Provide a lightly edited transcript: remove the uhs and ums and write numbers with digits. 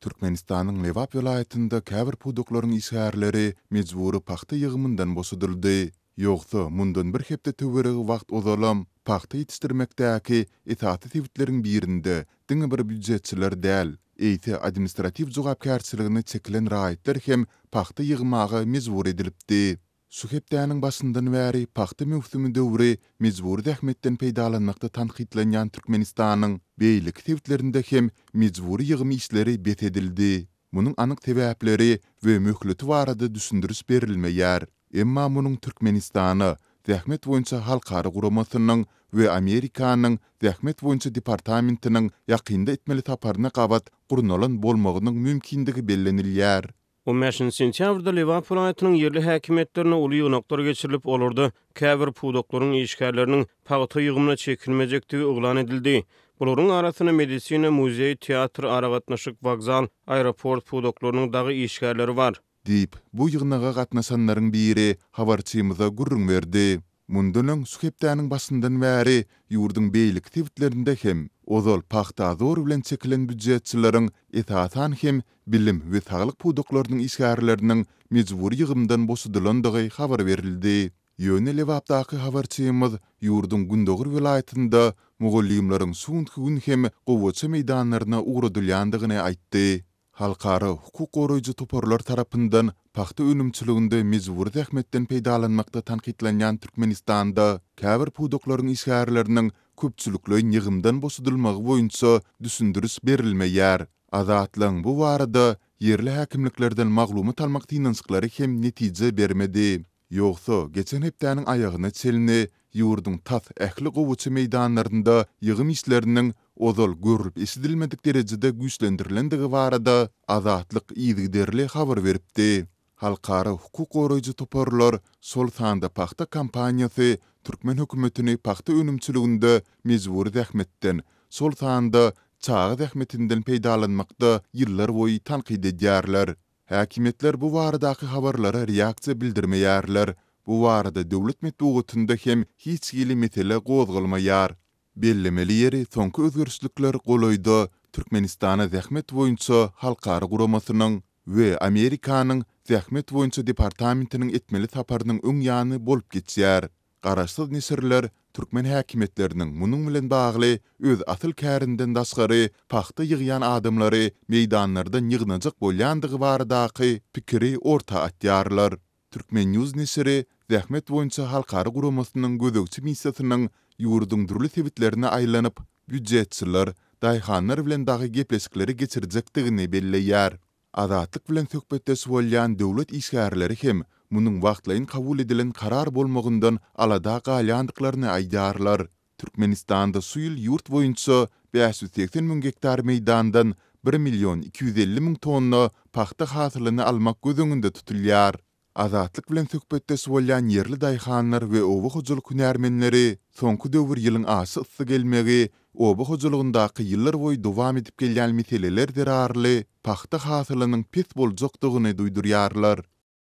Türkmenistanyň Lebap welaýatynda käbir pudaklaryň işgärleri mejbury pagta ýygymyndan boşadyldy. Ýogsa, mundan bir hepde töweregi wagt ozalam pagta ýetişdirmekdäki esasy sebitleriň birinde diňe bir býujetçiler däl, eýse administratiw jogapkärçiligine çekilen raýatlar hem pagta ýygmaga mejbur edilipdi. Şu hepdäniň başyndan bäri pagta möwsümi döwri mejbury zähmetden peýdalanmakda tankytlanýan Türkmenistanyň beýleki sebitlerinde hem mejbury ýygym işleri bes edildi. Munuň anyk sebäpleri we möhleti barada düşündiriş berilmeýär. Emma munuň Türkmenistana Zähmet boýunça halkara guramasynyň we Amerikanyň Zähmet boýunça departamentiniň ýakynda etmeli saparyna gabat gurnalan bolmagynyň mümkindigi bellenilýär. On bäşinji sentýabrda Lebap welaýatynyň ýerli häkimiýetlerinde uly ýygnaklar geçirilip, olarda käbir pudaklaryň işgärleriniň pagta ýygymyna çekilmejekdigi yglan edildi. Bularyň arasynda medisina, muzeý, teatr, aragatnaşyk, wokzal, aeroport pudaklarynyň dagy işgärleri bar. Diýip, bu ýygnaga gatnaşanlaryň biri habarçymyza gürrüň berdi. Mundan öň şu hepdäniň başyndan bäri ýurduň beýleki sebitlerinde hem ozal pagta zor bilen çekilen býujetçileriň, esasan hem bilim we saglyk pudaklarynyň işgärleriniň mejbury ýygymdan boşadylandygy habar berildi. Ýöne Lebapdaky habarçymyz ýurduň gündogar welaýatynda mugallymlaryň şu günki gün hem gowaça meýdanlaryna ugradylýandygyny aýtdy. Halkara hukuk goraýjy toparlar tarapyndan pagta önümçiliginde mejbury zähmetden peýdalanmakda tankytlanýan Türkmenistanda käbir pudaklaryň işgärleriniň köpçülikleýin ýygymdan boşadylmagy boýunça düşündiriş berilmeýär. Azatlygyň bu barada ýerli häkimliklerden maglumat almak synanyşyklary hem netije bermedi. Ýogsa, geçen hepdäniň aýagyna çenli ýurduň tas ähli gowaça meýdanlarynda ýygym işleriniň ozal görlüp-eşidilmedik derejede güýçlendirilendigi barada Azatlyk yzygiderli habar beripdi. Halkara hukuk goraýjy toparlar, şol sanda pagta kampaniýasy türkmen hökümetini pagta önümçiliginde mejbury zähmetden, şol sanda çaga zähmetinden peýdalanmakda ýyllarboýy tankyt edýärler. Häkimiýetler bu baradaky habarlara reaksiýa bildirmeýärler, bu barada döwlet metbugatynda hem hiç hili mesele gozgalmaýar. Bellemeli ýeri, soňky özgerişlikler golaýda Türkmenistana Zähmet boýunça halkara guramasynyň we Amerikanyň Zähmet boýunça departamentiniň etmeli saparynyň öň ýany bolup geçýär. Garaşsyz neşirler türkmen häkimiýetleriniň munuň bilen bagly öz asyl kärinden daşgary pagta ýygýan adamlary meýdanlardan ýygnajak bolýandygy baradaky pikiri orta atýarlar. Turkmen. News neşiri Zähmet boýunça halkara guramasynyň gözegçi missiýasynyň ýurduň dürli sebitlerine aýlanyp, býujetçiler, daýhanlar bilen dagy gepleşikleri geçirjekdigini belleýär. Azatlyk bilen söhbetdeş bolýan döwlet işgärleri hem munuň wagtlaýyn kabul edilen karar bolmagyndan alada galýandyklaryny aýdýarlar. Türkmenistanda şu ýyl ýurt boýunça 580 müň gektar meýdandan bir million 250 müň tonna pagta hasylyny almak göz öňünde tutulýar. Azatlyk bilen söhbetdeş bolýan ýerli daýhanlar we oba hojalyk hünärmenleri soňky döwür ýylyň aşa yssy gelmegi, oba hojalygyndaky ýyllarboýy dowam edip gelýän meseleler zerarly pagta hasylynyň pes boljakdygyny duýdurýarlar.